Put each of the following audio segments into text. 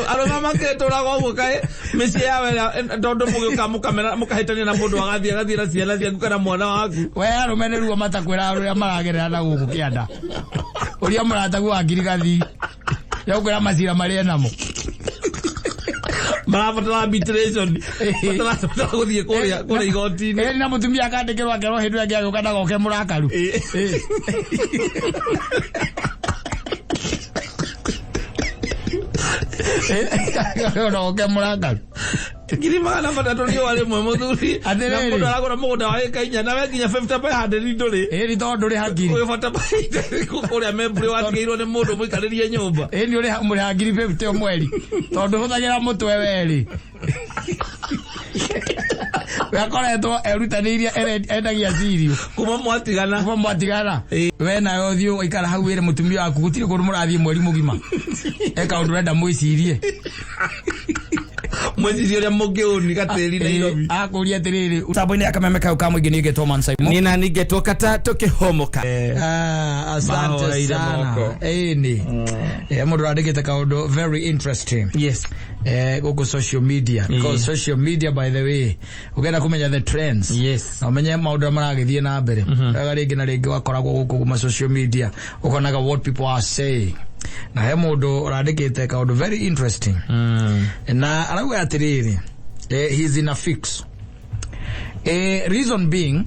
Arũme makĩtũraga ũguo kaĩ mĩciĩ yao ĩrĩa tondũ mũgĩũka mũkamena mũkahĩtania na mũndũ agathiĩ agathiĩ na ciana ciaku kana mwana waku. We arũme nĩ ruo matakwĩraga rũrĩa maragerera na gũkũ kĩanda. Ũria mũrataguo wa ngirigathi. Nĩũkwĩra macira marĩa namo. Marabatara arbitration. Marabatara gũthiĩ kũrĩa kũrĩa igoti-inĩ. Ĩĩ na mũtumia akandĩkĩrwo akerwo hĩndĩ ĩrĩa ĩngĩ agĩũka ndagoke mũrakaru. Ĩĩ. Ĩĩ. Ndagoke mũrakaru. 300,000 riũa rĩmwe mũthuri. Na Atĩrĩrĩ. mũndũ aragũra mũgũnda wa ĩka inya na we nginya 50 by 100 ndũrĩ. Ĩĩ nĩ tondũ ndũrĩ hakiri. Ũyũ bata kũrĩa membure watigĩirwo nĩ mũndũ mũikarĩrie nyũmba. Ĩĩ nĩ ũrĩ mũrĩha 50,000 o mweri. Tondũ hũthagĩra mũtwe werĩ. We akoretwo erutanĩirie endagia cirio. Kuma mwatigana. Kuma mwatigana. Ĩĩ. We nawe ũthiĩ ũikara hau wĩre mũtumia waku gũtirĩ kũndũ mũrathiĩ mweri mũgima. He kaũndũ ũrenda mwĩcirie. Mwĩcirie ũrĩa mũngĩũni gatĩri Nairobi. Akũria atĩrĩrĩ. Mtambo-inĩ ya kameme kau ka mũingĩ niĩ ngetwo Man Simon. Nina ningetwo kata tũkĩhomoka. Ah, asante Mahoreire sana. moko. Ĩni. Eh, mũndũ ũrandĩkĩte kaũndũ very interesting. Yes. Eh, gũkũ social media. Because social media by the way, ũkenda kũmenya the trends. Yes. Na ũmenye maũndũ arĩa maragĩthiĩ na mbere. Wega rĩngĩ na rĩngĩ wakoragwo gũkũ kuma social media, ũkonaga what people are saying. Na he mũndũ ũrandĩkĩte kaũndũ very interesting. Na arauga atĩrĩrĩ, eh, he's in a fix. Eh, reason being,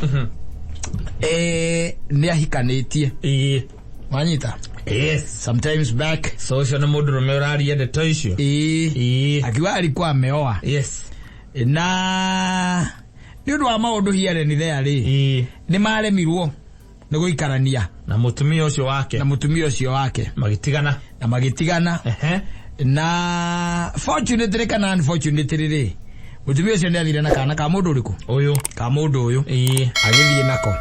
eh, nĩ ahikanĩtie. Ĩĩ. Wanyita? Yes. Sometimes back. So ũcio nĩ mũndũrũme ũraria ndeto icio. Ĩĩ. Ĩĩ. Akiuga alikuwa ameoa. Yes. Na nĩ ũndũ wa maũndũ here and there rĩ, Ĩĩ. nĩ maremirwo nĩ gũikarania Na mũtumia ũcio wake. na mũtumia ũcio wake Magĩtigana. na magĩtigana. Ehe. Na fortunately kana unfortunately rĩ, mũtumia ũcio nĩ athire na kana ka mũndũ ũrĩkũ? Ũyũ. Ka mũndũ ũyũ. Ĩĩ. Agĩthiĩ nako.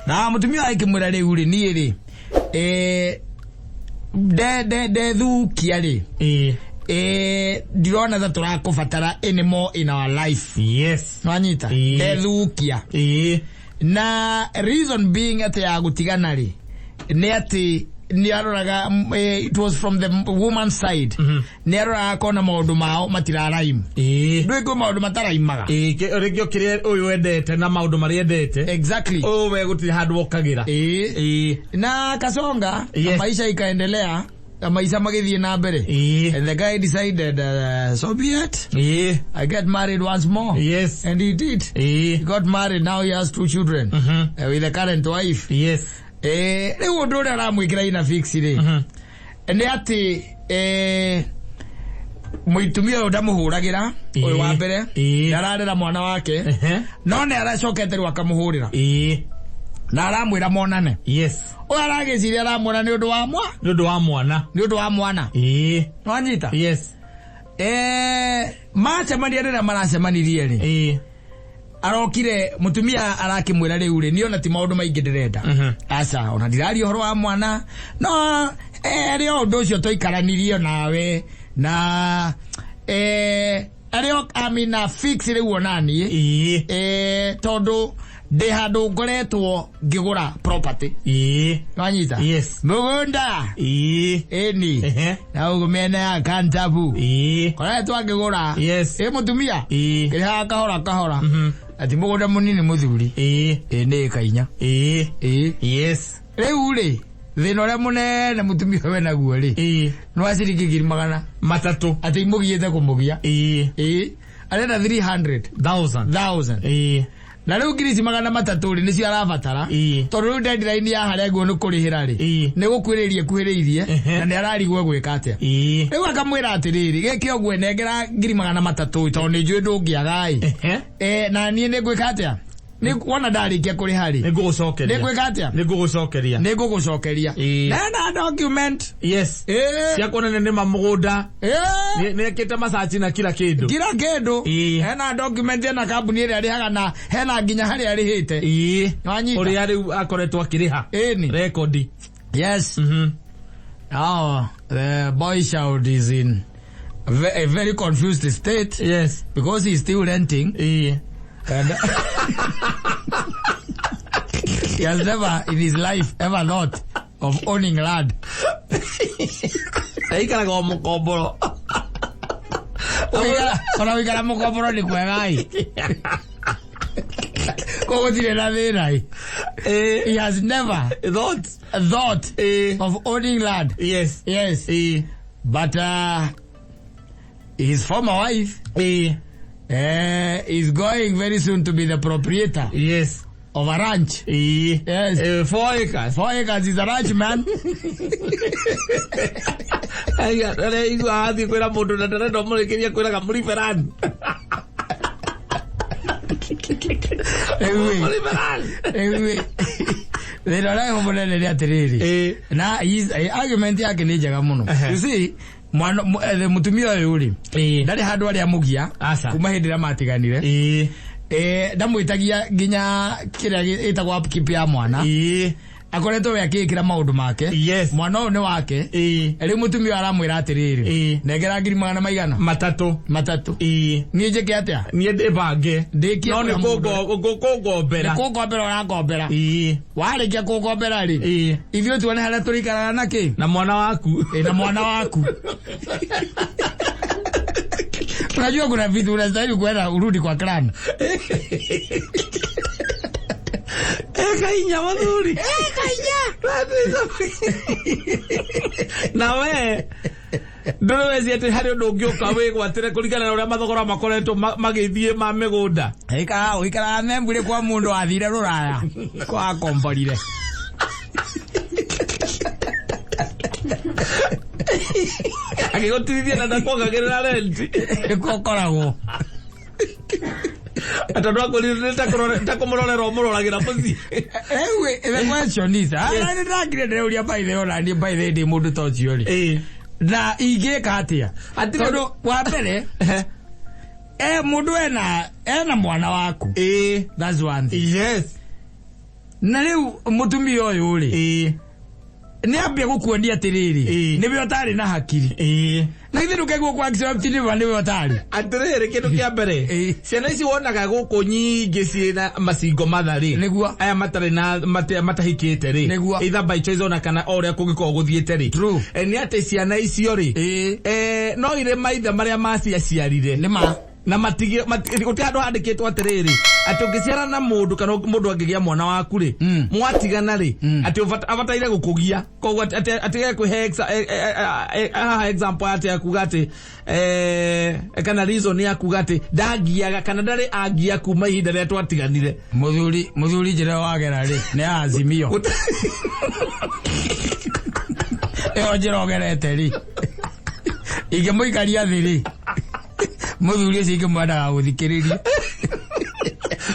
Na mũtumia akĩmwĩra rĩu rĩ, niĩ rĩ, eh, ndethukia rĩ, Ĩĩ. eh, ndirona ta tũrakũbatara anymore in our life. Yes. Nwanyita? Ĩĩ. Ndethukia. Ĩĩ. Na reason being atĩ ya gũtigana rĩ, nĩ atĩ nĩ aroraga, eh, it was from the woman side. Nĩ aroraga akona maũndũ mao matiraraimu. Ĩĩ. Ndũĩ kwĩ maũndũ mataraimaga. Ĩĩ, rĩngĩ o kĩrĩa ũyũ endete na maũndũ marĩa endete. Exactly. Ũyũ we gũtirĩ handũ okagĩra. Ĩĩ. Ĩĩ. Na kasonga, Yes. na maisha ikaendelea, na maisha magĩthiĩ na mbere. Ĩĩ. And the guy decided, so be it. Ĩĩ. I get married once more. Yes. And he did. Ĩĩ. He got married, now he has 2 children. With the current wife. Yes. Eh, rĩu ũndũ ũrĩa aramwĩkĩra ina fix rĩ, nĩ atĩ, eh, mũitumia ũyũ ndamũhũragĩra, ũyũ wa mbere, Ĩĩ. ndararera mwana wake, Ehe. no nĩ aracokete rĩu akamũhũrĩra. Ĩĩ. Na aramwĩra monane. Yes. Ũyũ aragĩciria aramwona nĩ ũndũ wa mwa? Nĩ ũndũ wa mwana. Nĩ ũndũ wa mwana. Ĩĩ. Nwanyita? Yes. Eh, macemania rĩrĩa maracemanirie rĩ. Ĩĩ. Arokire mũtumia arakĩmwĩra rĩu rĩ, niĩ ona ti maũndũ maingĩ ndĩrenda. Aca, ona ndiraria ũhoro wa mwana. No, eh, arĩ o ũndũ ũcio tũikaranirie nawe na, eh, arĩ o, I mean, a fix rĩu ona niĩ. Ĩĩ. Eh, tondũ ndĩ handũ ngoretwo ngĩgũra property. Ĩĩ. Nwanyita? Yes. Mũgũnda. Ĩĩ. Ĩni. Ehe. Na ũguo mĩena ya Kantabu. Ĩĩ. Koretwo angĩgũra. Yes. Ĩ mũtumia. Ĩĩ. Kĩrĩhaga kahora kahora. Ati mũgũnda mũnini mũthuri. Ĩĩ. Ĩ nĩ ĩka inya. Ĩĩ. Ĩĩ. Yes. Rĩu rĩ, thĩna ũrĩa mũnene mũtumia ũyũ enaguo rĩ, Ĩĩ. nĩ wa ciringi 300,000. 3. Atĩ imũgiĩte kũmũgia. Ĩĩ. Ĩĩ. Arenda 300 Thousand. thousand. Ĩĩ. Na rĩu ngiri ici 300 rĩ, nĩcio arabatara. Ĩĩ. Tondũ rĩu deadline ya harĩa aguo nĩ kũrĩhĩra rĩ, Ĩĩ. nĩ gũkuhĩrĩria ekuhĩrĩirie, Ehe. na nĩ ararigwo egwĩka atĩa. Ĩĩ. Rĩu akamwĩra atĩrĩrĩ, gĩke ũguo nengera 300,000 tondũ nĩ njũĩ ndũngĩaga ĩ. Ehe. Eh, na niĩ nĩ ngwĩka atĩa? Nĩ wona ndarĩkia kũrĩha rĩ. Nĩ ngũgũcokeria. Nĩ ngwĩka atĩa? Nĩ ngũgũcokeria. Nĩ ngũgũcokeria. Ĩĩ. Na ena document. Yes. Ĩĩ. Cia kuonania nĩ ma mũgũnda. Ĩĩ. Nĩ ekĩte masachi na kila kĩndũ. Kila kĩndũ. Ĩĩ. Hena document ena kambuni ĩrĩa arĩhaga na hena nginya harĩa arĩhĩte. Ĩĩ. Nwanyita? Ũrĩa rĩu akoretwo akĩrĩha. Ĩni. Rekondi. Yes. Now, the boy child is in a very confused state. Yes. Because he's still renting. Ĩĩ. And he has never in his life ever thought of owning land. Aikaraga o mũkomboro. Ona gũikara mũkomboro nĩ kwega ĩ. Koguo gũtirĩ na thĩna ĩ. He has never Thought. thought of owning land. Yes. Yes. But his former wife is going very soon to be the proprietor Yes. of a ranch. Yes. 4 acres. 4 acres is a ranch, man. Aiga, areigua athiĩ kwĩra mũndũ na ndarenda mũrĩkĩria kwĩraga mũriberani. Rĩu ĩ, Mũriberani. rĩu ĩ, thĩna ũrĩa wĩ mũnene nĩ atĩrĩrĩ, na argument yake nĩ njega mũno. You see, mwana mũtumia ũyũ rĩ, ndarĩ handũ arĩa mũgia Aca. kuma hĩndĩ ĩrĩa matiganire. Ndamwĩtagia nginya kĩrĩa ĩtagwo upkeep ya mwana. Akoretwo we akĩĩkĩra maũndũ make. Mwana ũyũ nĩ wake. Rĩu mũtumia ũyũ aramwĩra atĩrĩrĩ, nengera ngiri magana maigana 3. 3. Niĩ njĩke atĩa? Niĩ ndĩbange. Ndĩkie No nĩ kũrĩa mũgũnda. kũngombera. Nĩ kũngombera ũrangombera. Warĩkia kũngombera rĩ, ithuĩ tuone harĩa tũrĩikaraga na kĩ Na mwana waku. Na mwana waku. Unajua kuna vitu unastahili kwenda urudi kwa clan. Kainya mathuri. Kainya. Na we ndũrĩ weci atĩ harĩ ũndũ ũngĩũka wĩgwatĩre kũringana na ũrĩa mathogora makoretwo magĩthiĩ ma mĩgũnda. Ikara ikara membure kwa mundu athire ruraya kwa akomborire. Agĩgũtirithia na ndakuongagĩrĩra rent. Nĩkuo ũkoragwo. Tondũ akwĩrire nĩ ta kũmũrorera ũmũroragĩra mũciĩ. Ewe, the question is, ah, nĩ ndakire ndĩrauria by the way, ona niĩ by the way ndĩ mũndũ ta ũcio rĩ. Na ingĩka atĩa? Tondũ wa mbere, mũndũ ena mwana waku. That's one thing. Na rĩu mũtumia ũyũ rĩ, nĩ ambia gũkuonia atĩrĩrĩ, nĩwe ũtarĩ na hakiri. Na githĩ ndũkaigua kwa accept nĩwe nĩwe ũtarĩ. Atĩrĩrĩ, kĩndũ kĩa mbere, ciana ici wonaga gũkũ nyingĩ ciĩna macingo matha rĩ, Nĩguo. aya matarĩ na matahikĩte rĩ, Nĩguo. either by choice ona kana o ũrĩa kũngĩkorwo gũthiĩte rĩ, True. Nĩ atĩ ciana icio rĩ, no irĩ maithe marĩa maciaciarire. Nĩ ma. Na matige gũtirĩ handũ handĩkĩtwo atĩrĩrĩ atĩ ũngĩciara na mũndũ kana mũndũ angĩgĩa mwana waku rĩ, mwatigana rĩ, atĩ abataire gũkũgia. Koguo atige kwĩhe haha example atĩ akuga atĩ kana reason ya kuga atĩ ndangiaga kana ndarĩ angia kuma ihinda rĩrĩa twatiganire. Mũthuri njĩra wagera rĩ, nĩ ya Azimio. Ĩyo njĩra ũgerete rĩ, ingĩmũikaria thĩ rĩ, mũthuri ũcio ingĩmwendaga gũthikĩrĩria.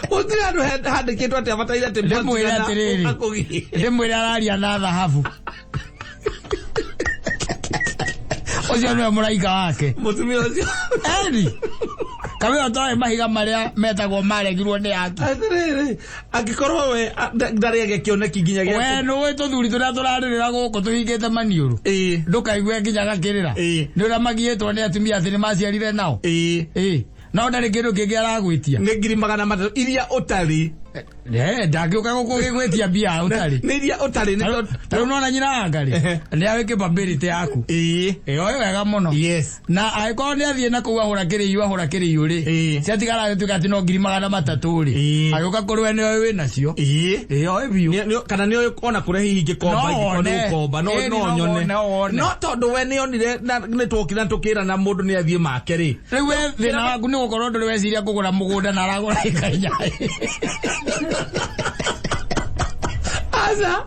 Gũtirĩ handũ handĩkĩtwo atĩ abataire atĩ Ndĩmwĩre mwatigana atĩrĩrĩ, akũgie. Ndĩmwĩre araria na thahabu. Ũcio nĩwe mũraika wake. Mũtumia ũcio. Eni kamwe ũtoĩ mahiga marĩa metagwo maregirwo nĩ aki. Atĩrĩrĩ, angĩkorwo we ndarĩ agĩa kĩoneki nginya gĩa We nũĩ tũthuri tũrĩa tũrarĩrĩra gũkũ tũhingĩte maniũrũ, ndũkaigue nginya gakĩrĩra. Nĩ ũrĩa magiĩtwo nĩ atumia atĩ nĩ maciarire nao. No ndarĩ kĩndũ kĩngĩ aragwĩtia. Nĩ ngiri 300 iria ũtarĩ. Ndangĩũka gũkũ gĩgwĩtia mbia ũtarĩ. Nĩ iria ũtarĩ nĩ tondũ Ta rĩu nona nyina wanga rĩ, nĩ awĩ capability yaku. Oĩ wega mũno. Na angĩkorwo nĩ athiĩ na kũu ahũra kĩrĩiũ ahũra kĩrĩiũ rĩ, ciatigara agĩtuĩka atĩ no ngiri 300 rĩ, agĩũka kũrĩ we nĩ oĩ wĩ nacio. Oĩ biũ. Kana nĩ oĩ ona kũrĩa hihi ingĩkomba, No ingĩkorwo nĩ one. gũkomba no Ĩĩ, no no nyone. one, no one. No tondũ we nĩ onire na nĩ twokire na tũkĩrana mũndũ nĩ athiĩ make rĩ. Rĩu we thĩna waku nĩ gũkorwo ndũrĩ weciria kũgũra mũgũnda na aragũra ĩka 4. Aca.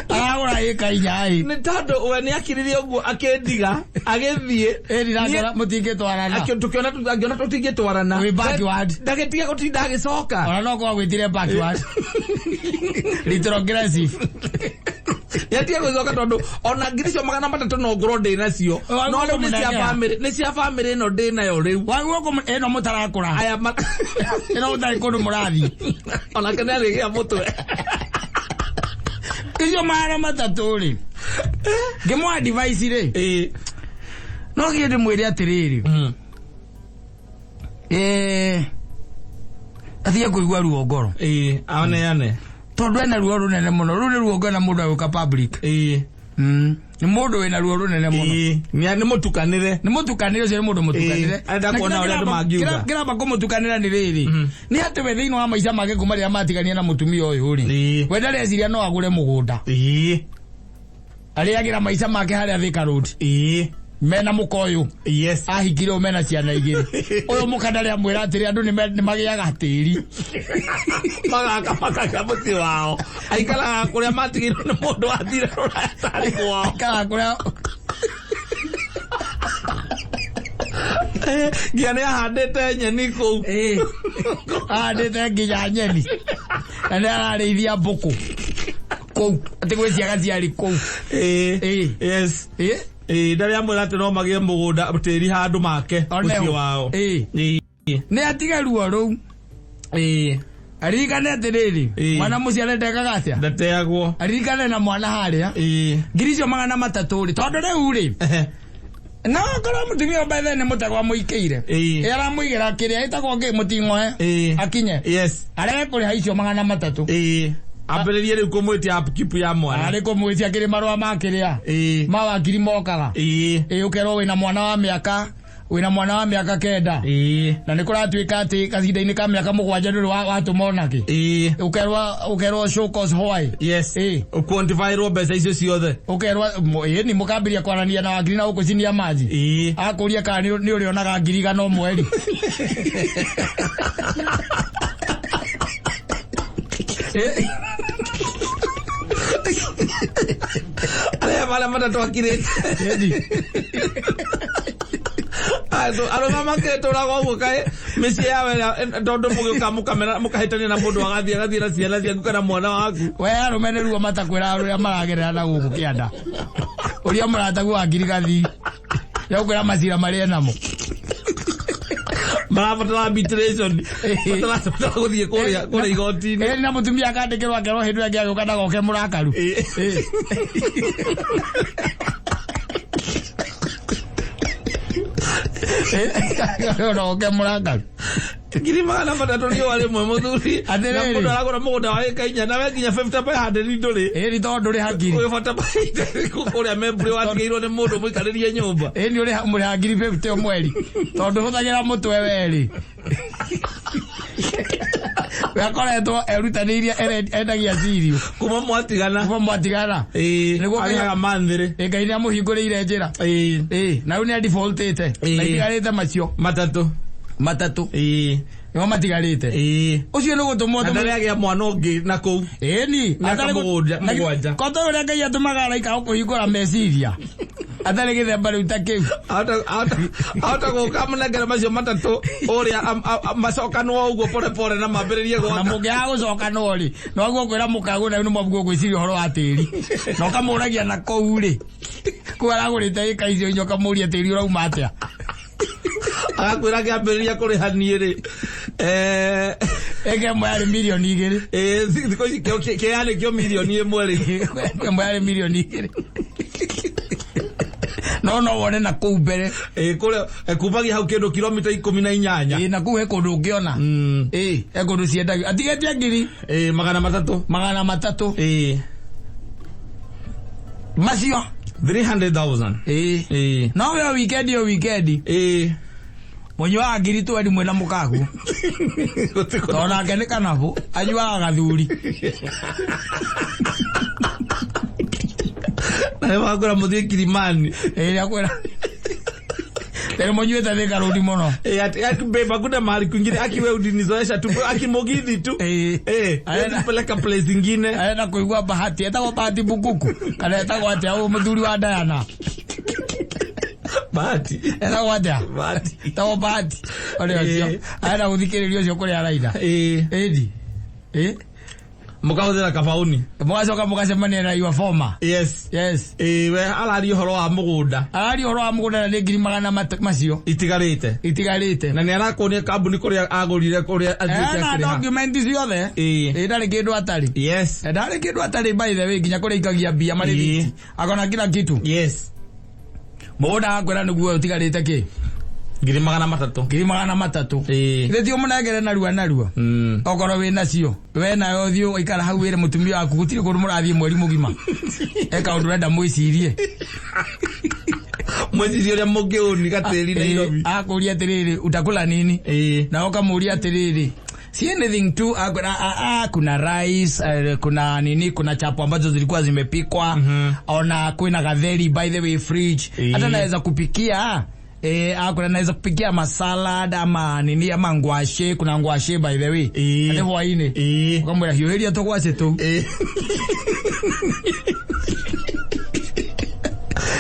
Aragũra ĩka 4 ĩ. Nĩ tondũ we nĩ akiririe ũguo akĩndiga agĩthiĩ. Ĩni nakĩona mũtingĩtwarana. Tũkĩona angĩona tũtingĩtwarana. Wĩ backward. Ndagĩtiga gũtinda agĩcoka. Ona no korwo gwĩtire backward. Retrogressive. Yatiga gũcoka tondũ ona ngiri icio 300 no ngorwo ndĩ nacio. Wagwo No rĩu nĩ cia kũmũnengera. bamĩrĩ, nĩ cia bamĩrĩ ĩno ndĩ nayo rĩu. Wagwo ĩno mũtarakũra. Aya Ĩno mũtarĩ kũndũ mũrathiĩ. Onake nĩ arĩgĩa mũtwe. Icio 300 rĩ, ngĩmũ advice rĩ, no kĩ ndĩmwĩre atĩrĩrĩ, atige kũigua ruo ngoro. Aneane. Tondũ ena ruo rũnene mũno. Rũu nĩ ruo ngona mũndũ agĩũka public. Nĩ mũndũ wĩna ruo rũnene mũno. Ĩĩ, nĩ mũtukanĩre. Nĩ mũtukanĩre, ũcio nĩ mũndũ mũtukanĩre. Ĩĩ, arenda Na kuona kĩrĩa ũrĩa andũ mangiuga. Kĩramba kũmũtukanĩra nĩ rĩrĩ, nĩ atĩ we thĩinĩ wa maica make kuma rĩrĩa matigania na mũtumia ũyũ rĩ, Ĩĩ. we ndareciria no agũre mũgũnda. Ĩĩ. Arĩagĩra maica make harĩa Thika Road. Ĩĩ. Mena mũka ũyũ. Yes. Ahikire ũyũ mena ciana igĩrĩ. Ũyũ mũka ndarĩ amwĩra atĩrĩ, andũ nĩ magĩaga tĩri. Magaka makagĩa mũciĩ wao. Aikaraga kũrĩa matigĩirwo nĩ mũndũ wathire rũraya tarĩ kwao. Aikaraga kũrĩa. Nginya nĩ ahandĩte nyeni kũu. Ĩĩ. Ahandĩte nginya nyeni. Na nĩ ararĩithia mbũkũ kũu. Atĩ gwĩ ciaga ciarĩ kũu. Ĩĩ. Ĩĩ. Yes. Ĩĩ. Ĩĩ, ndarĩ amwĩra atĩ no magĩe mũgũnda tĩri handũ make mũciĩ wao. Ĩĩ. Ĩĩ. Nĩ atige ruo rũu. Ĩĩ. Aririkane atĩrĩrĩ, Ĩĩ. mwana mũciare ndekaga atĩa? Ndateagwo. Aririkane na mwana harĩa. Ĩĩ. Ngiri icio 300 rĩ, tondũ rĩu rĩ, no korwo mũtumia ũyũ by then nĩ mũtego amũikĩire. Ĩĩ. Ĩ aramũigĩra kĩrĩa ĩtagwo ngĩ mũting'oe. Ĩĩ. Akinye. Yes. Arege kũrĩha icio 300. Ĩĩ. Ambĩrĩrie rĩu kũmwĩtia upkeep ya mwana. Arĩ kũmwĩtia kĩrĩ marũa ma kĩrĩa. Ĩĩ. Ma wakiri mokaga. Ĩĩ. Ĩ ũkerwo wĩna mwana wa mĩaka, wĩna mwana wa mĩaka 9. Ĩĩ. Na nĩ kũratuĩka atĩ kahinda-inĩ ka mĩaka 7 ndũrĩ watũma onakĩ. Ĩĩ. Ũkerwo show cause why. Yes. Ĩĩ. Ũquantifyirwo mbeca icio ciothe. Ũkerwo, ĩĩ ni mũkambĩrĩria kwaranĩria na wakiri na gũkũcinia maji. Ĩĩ. Akũria kana nĩ ũrĩonaga ngiri igana o mweri. Ĩĩ. Arĩa marĩa matatũ akirĩte. Ĩĩ. Andũ arũme makĩtũraga ũguo kaĩ mĩciĩ yao ĩrĩa tondũ mũgĩũka mũkamera mũkahĩtania na mũndũ agathiĩ agathiĩ na ciana ciaku kana mwana waku. We arũme nĩ ruo matakwĩra rũrĩa maragerera na gũkũ kĩanda. Ũrĩa mũrataguo wa ngiri gathi. Nĩũkwĩra macira marĩa namo. Marabatara arbitration. Batara gũthiĩ kũrĩa igoti-inĩ. Ĩĩ, na mũtumia akandĩkĩrwo akerwo hĩndĩ ĩrĩa angĩ agĩũka ndagoke mũrakaru. Ĩĩ. Ĩĩ. Ĩĩ, ndagoke mũrakaru. 300,000 riũa rĩmwe mũthuri. Atĩrĩrĩ. Na mũndũ aragũra mũgũnda wa ĩka 4 na we nginya 50 by 100 ndũrĩ. Ĩĩ, nĩ tondũ ndũrĩ hakiri. Ũyũ bata kũrĩa membũrĩ watigĩirwo nĩ mũndũ mũikarĩrie nyũmba. Ĩĩ, nĩ ũrĩha mũrĩha ngiri 50 o mweri. Tondũ hũthagĩra mũtwe werĩ. We akoretwo erutanĩirie endagia cirio. Kuma mwatigana. Kuma mwatigana. Ĩĩ. Nĩguo Arĩhaga manthĩrĩ. Ĩĩ, Ngai nĩamũhingũrĩire njĩra. Ĩĩ. Ĩĩ, na rĩu nĩadefaultĩte. Ĩĩ. Na itigarĩte macio. Matatũ. Matatũ. Ĩĩ. Nĩmo matigarĩte. Ĩĩ. Ũcio nĩ gũtũmwo Na tũmũ- ndarĩ agĩa mwana ũngĩ na kũu. Ĩĩ ni. Mĩaka Atarĩ mũgwanja. Ko to ũrĩa Ngai atũmaga araika gũkũhingũra meciria. Atarĩ gĩthemba rĩu ta kĩu. Ahota gũka mũnengere macio matatũ ũrĩa macokanwo ũguo pore pore na mambĩrĩrie Na gwaka. mũngĩaga gũcokanwo rĩ, noguo kwĩra mũkagũ na rĩu nĩmwaguo gwĩciria ũhoro wa tĩri. Na ũkamũragia na kũu rĩ. Kũu aragũrĩte ĩka icio inya ũkamũria tĩri ũrauma atĩa. Agakwĩra akĩambĩrĩria kũrĩha niĩ rĩ. Ĩka ĩmwe yarĩ mirioni 2. Ĩĩ, thikũ ici kĩanĩkio mirioni 1 rĩ. Ĩka ĩmwe yarĩ mirioni 2. No no wone na kũu mbere. Ĩĩ, kũrĩa, kumbagia hau kĩndũ kilomita 18. Ĩĩ, na kũu he kũndũ ũngĩona. Ĩĩ, he kũndũ ciendagio. Atigĩtie ngiri. Ĩĩ, 300. 300. Ĩĩ. Macio. 300,000. Ĩĩ. Ĩĩ. No we weekend o weekend. Ĩĩ. Mũnyuaga ngiri twendi mwĩna mũkagu. Tondũ nake nĩ kanabũ, anyuaga gathuri. Na nĩ wakwĩra mũthiĩ Kilimani. Ĩĩ, nĩakwĩra. Tena mũnyuĩte Thika Road mũno. Ĩĩ, ati babe, hakuna mahali kwingine, aki wewe ulinizoesha tu, aki mũgithi tu. Ĩĩ. Ĩĩ, Arenda- kupeleka place ingine. Arenda kũigua Bahati, etagwo Bahati Bukuku. Kana etagwo atĩa ũyũ mũthuri wa Diana? Bahati. Etagwo atĩa? Bahati. Etagwo Bahati. Ũrĩa ũcio. Ĩĩ. Arenda gũthikĩrĩria ũcio kũrĩa araina. Ĩĩ. Ĩni. Ĩĩ. Mũkahũthĩra kabauni. Mũgacoka mũgacemania na your former. Yes. Yes. Ĩĩ, we araria ũhoro wa mũgũnda. Araria ũhoro wa mũgũnda na nĩ ngiri magana macio. Itigarĩte. Itigarĩte. Na nĩ arakuonia kambuni kũrĩa agũrire kũrĩa athiĩte Ena akĩrĩha. document ciothe. Ĩĩ. Ĩĩ, ndarĩ kĩndũ atarĩ. Yes. Ndarĩ kĩndũ atarĩ by the way nginya kũrĩa ikagia mbia marĩ Ĩĩ. riti. Akona kila kitu. Yes. Mũgũnda akwĩra nĩguo ũtigarĩte kĩ? 300,000. 300,000. Ĩĩ. Ithe ti ũmũnengere narua narua. Okorwo wĩ nacio we nayo ũthiĩ ũikara hau wĩre mũtumia waku gũtirĩ kũndũ mũrathiĩ mweri mũgima, e kaũndũ ũrenda mwĩcirie. Mwecirie ũrĩa mũngĩũni gatĩri Nairobi. Akũria atĩrĩrĩ, utakula nini? Na ũkamũria atĩrĩrĩ, si anything tu. Kuna rice, kuna nini, kuna chapo ambazo zilikuwa zimepikwa, ona kwina gatheri by the way fridge. Hata naweza kupikia, kuna naweza kupikia masalad ama nini ama ngwashe, kuna ngwashe by the way. Ate hwaini ukamwira hiũhĩria tũgwacĩ tũu.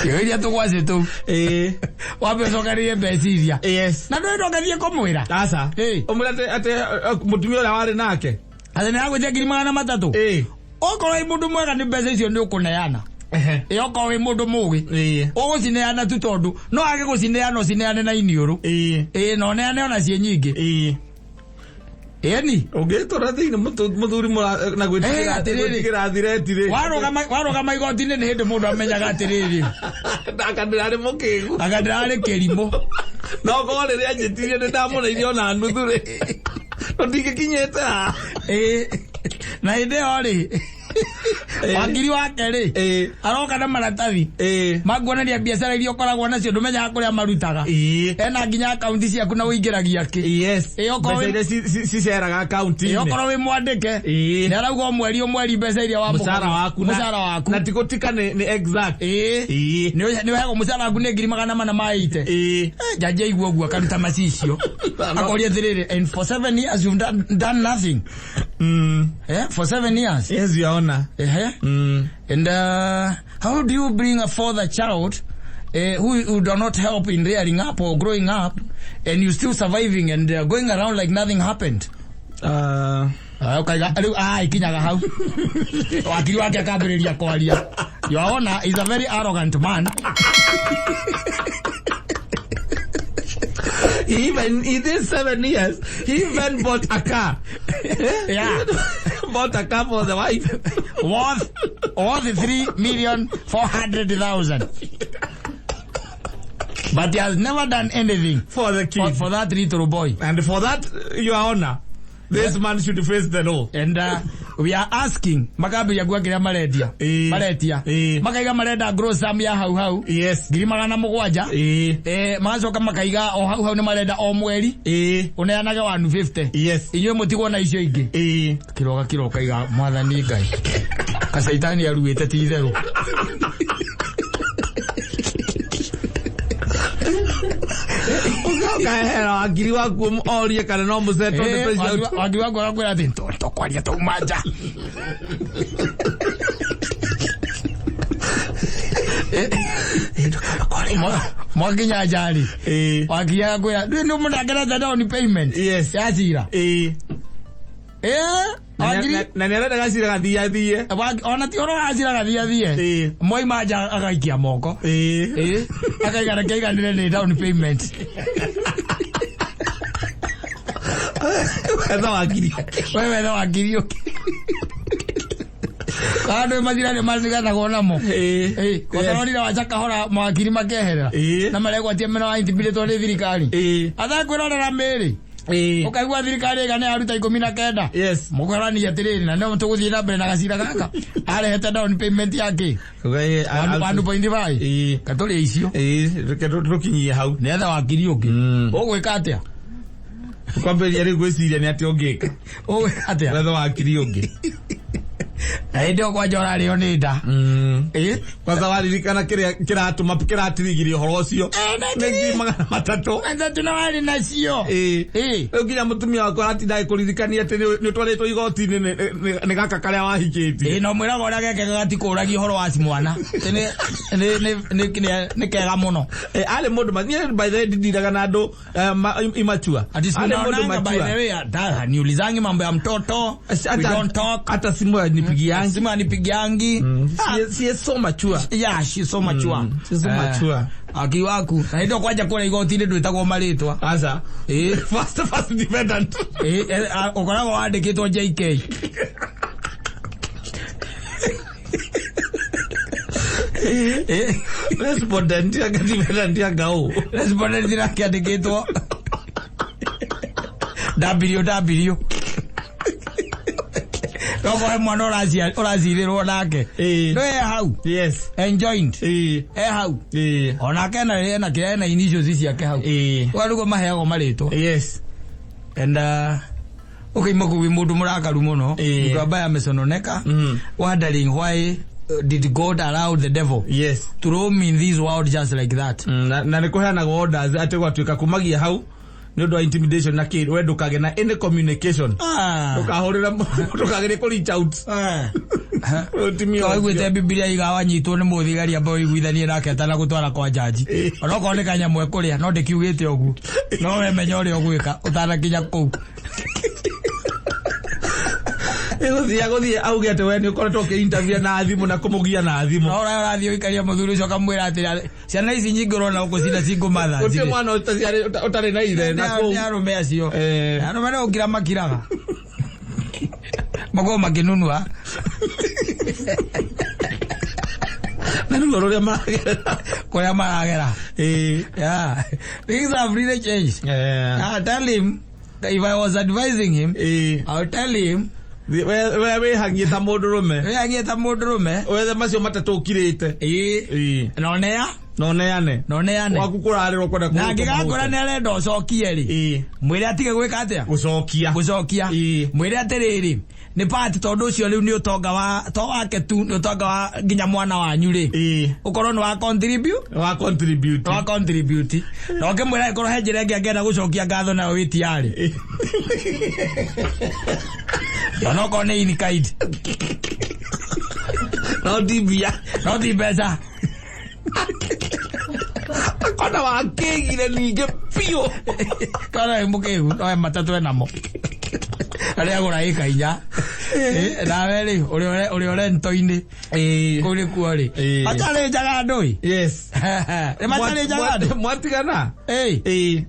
Hiũhĩria tũgwacĩ tũu. Wambe ũcokanĩrie mbeca iria. Na ndũĩ ndũngathiĩ kũmwĩra. Aca. Ũmwĩre atĩ mũtumia ũrĩa warĩ nake. Atĩ nĩ agwĩtia 300,000. Okorwo wĩ mũndũ mwega nĩ mbeca icio nĩ ũkũneana. Ĩ okorwo wĩ mũndũ mũgĩ, ũgũcineana tu, tondũ no age gũcineana, ũcineane na iniũrũ. Ĩ na ũneane ona ciĩ nyingĩ. Ĩni. Ũngĩtũra thĩinĩ mũthuri na gwĩtigĩra Atĩrĩrĩ. Gwĩtigĩra thireti rĩ. Warũgama igoti-inĩ nĩ hĩndĩ mũndũ amenyaga atĩrĩrĩ, anga ndĩrarĩ mũkĩgu. Anga ndĩrarĩ kĩrimũ. No korwo rĩrĩa anjĩtirie nĩ ndamũrĩire ona nuthu rĩ, tũtingĩkinyĩte haha. Ĩ na hĩndĩ ĩyo rĩ, wakiri wake rĩ, aroka na maratathi makuonania biacara iria ũkoragwo nacio, ndũmenyaga kũrĩa marutaga. Ena nginya akaunti ciaku na ũingĩragia kĩ. Ĩ okorwo Mbeca iria ciceraga akaunti-inĩ. Ĩ okorwo wĩ mwandĩke, nĩ arauga o mweri o mweri mbeca iria wamũkagĩra. Mũcara waku Mũcara waku. Na tigũtika nĩ exact. Nĩ ũheagwo mũcara waku nĩ 480,000. Jaji aigua ũguo akaruta macicio akoria atĩrĩrĩ, and for 7 years you've done nothing? For 7 years? Yes, Your Honor. Ehe. And how do you bring a further child who do not help in rearing up or growing up, and you still surviving and going around like nothing happened? Ukaiga rĩu ikinyaga hau wakiri wake akambĩrĩria kwaria, Your Honor is a very arrogant man. He even in these 7 years, he even bought a car. Bought a car for the wife. Worth 3,400,000, but he has never done anything for the kid. For that little boy. And for that, Your Honor, this man should face the law. And we are asking, makambĩria kuga kĩrĩa marendia, maretia, makaiga marenda gross sum ya hau hau 700,000. Magacoka makaiga o hau hau nĩ marenda o mweri ũneanage 150. Inyuĩ mũtigwo na icio ingĩ. Kĩroga kĩroka iga mwathani Ngai kacaitani aruĩte ti itherũ. Ũkahera wakiri waku orie kana no mũsetwo nĩ president. Wakiri waku arakwĩra atĩ tũkwaria tauma nja. Mwakinya njari, wakiri agakwĩra ndũĩ nĩ ũmũnengerete down payment ya cira. Wakiri Na nĩ arenda gacira gathiathie. Ona ti ũhoro wa cira gathiathie. Mwaima nja agaikia moko. Akaiga reke aiganĩre nĩ down payment. Etha wakiri. We wethe wakiri ũngĩ kana ndũĩ macira nĩ mariganagwo namo. Kotaronire wacha kahora mawakiri makeherera na maregwatia mena wa intimidate nĩ thirikari atakwĩrorera mĩrĩ, ũkaigua thirikari ĩga nĩ yaruta 19. Mũkorania atĩrĩrĩ, na no tũgũthiĩ na mbere na gacira gaka arehete down payment yake 1.5 katũrĩ icio. Reke tũkinyie hau. Nĩetha wakiri ũngĩ. Ũgwĩka atĩa? Kwambĩrĩria rĩu gwĩciria nĩ atĩa ũngĩka. Ũgwĩka atĩa? Wethe wakiri ũngĩ. Na hĩndĩ ĩyo kwanja ũrarĩo nĩ nda. Kwanza waririkana kĩrĩa kĩratũma kĩratirigiria ũhoro ũcio nĩ 300,000. Matatũ na warĩ nacio. Rĩu nginya mũtumia wakwa aratinda agĩkũririkania atĩ nĩ ũtwarĩtwo igoti-inĩ nĩ gaka karĩa wahikĩtie. Ĩ no mwĩraga ũrĩa geke gatikũragia ũhoro wa mwana. Nĩ kega mũno. Arĩ mũndũ niĩ by the way ndindiraga na andũ immature. Ati Arĩ mũndũ sinaonanga by the mature. way, hata niulizangi mambo ya mtoto. We don't talk. Hata simu anipigiangi. Simu anipigiangi. She is so mature. Yeah, she's so mature. She's so mature. Aki waku na hĩndĩ ĩyo kwanja kũrĩa igoti-inĩ ndwĩtagwo marĩtwa. Aca. First defendant. Ũkoragwo wandĩkĩtwo JK. Respondent anga anga ũ? Respondent ĩrakĩandĩkĩtwo WW. Nokorwo mwana ũracirĩrwo nake no e hau. Enjoined. E hau. Onake ena kĩrĩa, ena initials ciake hau. Ũguo nĩguo maheagwo marĩtwa. And ukaima kũu wĩ mũndũ mũrakaru mũno. Mtu ambaye amesononeka, wondering why did God allow the devil to roam in this world just like that. Na nĩ kũheanagwo orders atĩ gwatuĩka kumagia hau nĩ ũndũ wa intimidation na kĩ, we ndũkagĩe na any communication. Ndũkahũrĩre, ndũkagerie kũ reach out. Ũtimia Waiguĩte Bibilia iga wanyitwo nĩ mũthigari, amba ũiguithanie nake atanagũtwara kwa jaji, onokorwo nĩ kanyamũ ekũrĩa, no ndĩkiugĩte ũguo, no we menya ũrĩa ũgwĩka ũtanakinya kũu. Ĩgũthiĩ agũthiĩ auge atĩ we nĩ ũkoretwo ũkĩ-interview na thimũ na kũmũgia na thimũ. No ũrĩa ũrathiĩ ũikaria mũthuri ũcio ũkamwĩra atĩrĩ, ciana ici nyingĩ ũrona gũkũ cina single mothers. Gũtirĩ mwana ũtarĩ na ithe na nĩ kũu. Arũme acio, arũme no gũkira makiraga, makorwo makĩnunua. Na rĩu rũrĩa maragerera. Kũrĩa maragera. Yeah, things have really changed. I tell him, if I was advising him, I'll tell him, We wĩhangie ta mũndũrũme. Wĩhagie ta mũndũrũme. Wethe macio matatũ ũkirĩte. Na ũnea Na ũneane. Na ũneane. Waku kũrarĩrwo kwenda. Na angĩgakora nĩ arenda ũcokie rĩ, mwĩre atige gwĩka atĩa? Gũcokia. Gũcokia. Mwĩre atĩrĩrĩ, nĩ pati, tondũ ũcio rĩu nĩ ũtonga wa to wake tu, nĩ ũtonga wa nginya mwana wanyu rĩ, ũkorwo nĩ wa contribute. Wa contribute. Wa contribute. Na ũkĩmwĩra ĩkorwo he njĩra ĩngĩ angĩenda gũcokia ngatho nayo, wĩ tiarĩ, onokorwo nĩ in kind. No ti mbia. No ti mbeca. Kona wakĩgire ningĩ biũ. Kana wĩ mũkĩgu no he matatũ enamo arĩa agũra ĩka 4. Nawe rĩ, ũrĩa ũrento-inĩ kũu nĩkuo rĩ, macarĩnjaga andũ ĩ. Nĩ macarĩnjaga andũ. Mwatigana.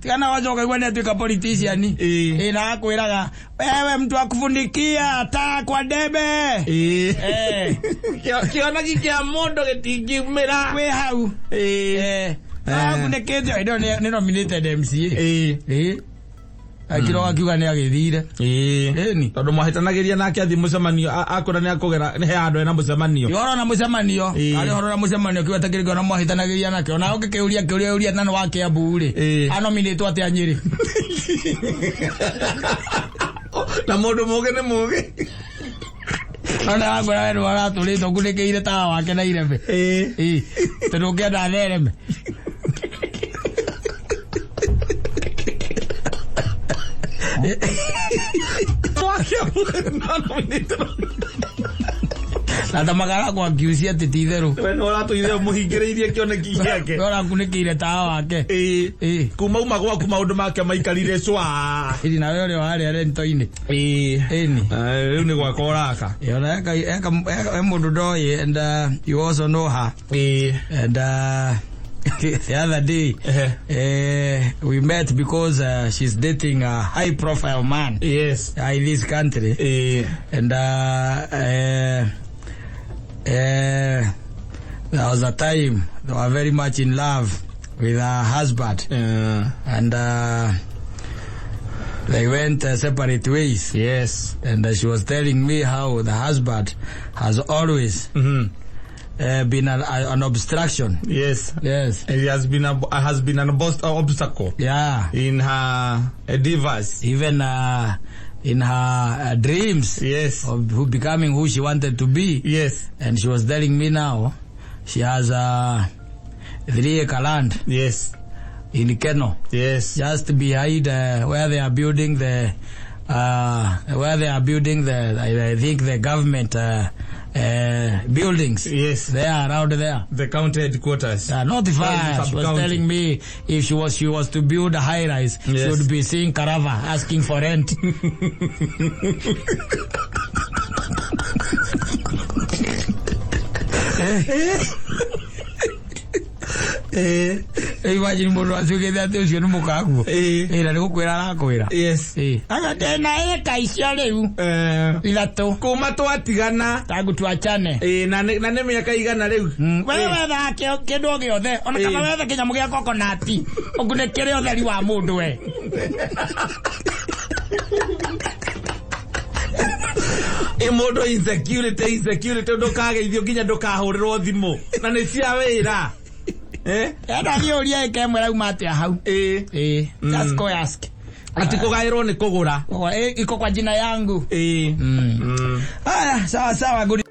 Tigana wacoka igua nĩ atuĩka politician. Na akwĩraga wewe mtu akufunikia taa kwa debe. Kĩoneki kĩa mũndũ gĩtingiumĩra. Wĩ hau. Akunĩkĩte ĩno nĩ nominated MCA. Akĩroga akiuga nĩ agĩthire. Ĩni. Tondũ mwahĩtanagĩria nake athiĩ mũcemanio, akwĩra nĩ akũgera nĩ he handũ hena mũcemanio. Ũhoro na mũcemanio. Arĩ ũhoro na mũcemanio kiuga ta kĩrĩko na mwahĩtanagĩria nake, ona ũngĩkĩũria kĩũria ũria na nĩ wa Kĩambu rĩ, anominĩtwo atĩa Nyĩrĩ? Na mũndũ mũgĩ nĩ mũgĩ. No nĩ wakwĩra we nĩ waratũrĩte ũkunĩkĩire tawa wake na irebe. Tondũ ũngĩenda athereme. Wa Kĩambu nominĩtwo. Na ta magaragwo akiucia atĩ ti itherũ. We nĩ ũratũire mũhingĩrĩirie kĩoneki gĩake. We ũrakunĩkĩire tawa wake. Kuma uma gwaku maũndũ make maikarire cwa. Ĩni, nawe ũrĩa warĩa rento-inĩ. Ĩni. Rĩu nĩ gwaka ũraka. Ona eka he mũndũ ndoĩ, and you also know her. And the other day, we met because she's dating a high profile man in this country. And there was a time they were very much in love with her husband. And they went separate ways. And she was telling me how the husband has always been an obstruction. Yes. It has been an obstacle in her endeavors. Even in her dreams of becoming who she wanted to be. And she was telling me now she has a 3-acre land in Keno. Just behind where they are building the I think the government buildings. They are around there. The county headquarters. Not far. She was Sub-county. telling me if she was to build a high rise, she would be seeing Karava asking for rent. Imagine mũndũ atuĩkĩte atĩ ũcio nĩ mũkaguo. Ĩĩ. Ĩ, na nĩ gũkwĩra arakwĩra. Yes. Ĩ. Anga ndĩna ĩka icio rĩu. Ithatũ. Kuma twatigana. Tangu tuachane. Ĩĩ, na nĩ mĩaka igana rĩu. We wethaga kĩndũ o gĩothe ona kana Ĩĩ. wethe kĩnyamũ gĩa kokonati ũkunĩkĩre ũtheri wa mũndũ we. Ĩ, mũndũ insecurity ndũkageithio nginya ndũkahũrĩrwo thimũ na nĩ cia wĩra. Eh? Enda thiĩ ũrie ĩka ĩmwe rauma atĩa hau. Ĩĩ. Ĩĩ. Just go ask. Ati kũgaĩrwo nĩ kũgũra. Iko kwa jina yangu. Ĩĩ. Haya, sawa sawa, good.